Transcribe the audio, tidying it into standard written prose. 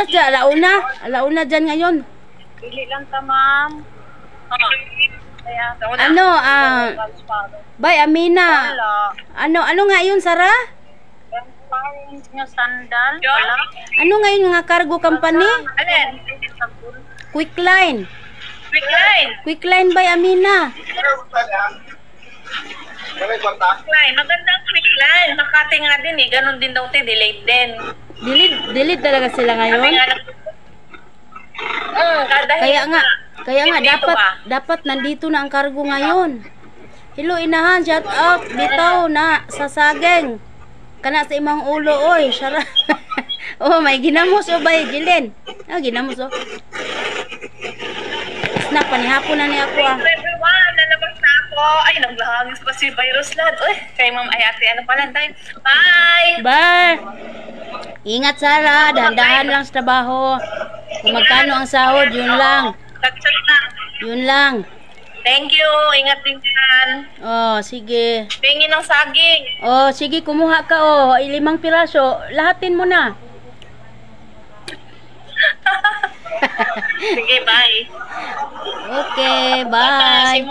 oras dyan? Alauna? Alauna dyan ngayon. Dili lang ta, ma'am. Kaya, Ano, Bay, Amina. Wala. Ano, ano nga yun, Sarah? Parents nga sandal. Wala. Ano nga yun nga cargo company? Alin? Quick Line. Quick Line. Quick Line by Amina. Quick Line. Magandang Quick Line. Makati nga din eh. Ganon din daw, te. Delayed din. Delete, delete talaga sila Sabi ngayon. nga kada Kaya nga Dito dapat ba? Dapat nandito na ang cargo ngayon. Hello, inahan, shout out bitaw na sa saging. Kana sa imong ulo oy, sara. Oh, may ginamos oh bay, Jilin. Ah, ginamos oh. Snack panihapon na ni ako ah. Thank you everyone. Lalabas na ako. Ay, naglahagis pa si Virus Lad. Uy, kay Ma'am ay ate, ano pala tayo. Bye! Bye. Ingat, Sara, dahan-dahan lang sa trabaho. Kung magkano ang sahod, yun lang. Chat lang. Yun lang. Thank you. Ingat din dyan. Oh, sige. Tingin ng saging. Oh, sige, kumuha ka oh. 5 piraso. Lahatin mo na. Sige, bye. Okay, bye.